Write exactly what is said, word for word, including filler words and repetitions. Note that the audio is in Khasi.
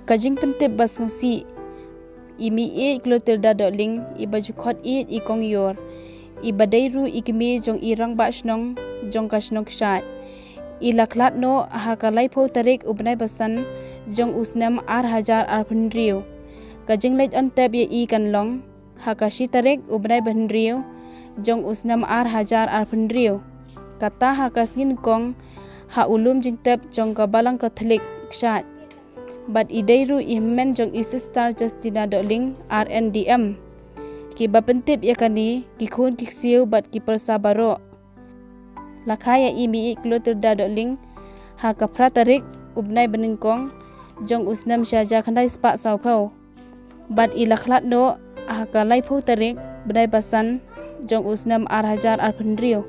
Ka jingpyntip ba sngewsih, i Mih Ieit Clotilda Dohling, i ba ju khot Ieit i Kong Ïor, i ba dei ruh i kmie jong i Rangbah Shnong jong ka shnong Kshaid, i la khlad noh ha ka laiphew tarik u bnai ba san jong u snem ar hajar arphew hynriew. Ka jingleit on tep ïa i kan long ha ka shi tarik u bnai ba hynriew jong u snem ar hajar arphew hynriew, kata ha ka sngi nyngkong ha u lum jingtep jong ka Balang Katholik Kshaid. Bad i dei ruh i hynmen jong i Sister Justina Dohling, R N D M. Ki ba pyntip ïa kane, ki khun ki ksiew bad ki pyrsa baroh. La kha ïa i Mih Ieit Clotilda Dohling ha ka phra tarik u bnai ba nyngkong jong u snem shi hajar khyndai spah sawphew. Bad i la khlad noh ha ka laiphew tarik bnai ba san jong u snem ar hajar arphew hynriew.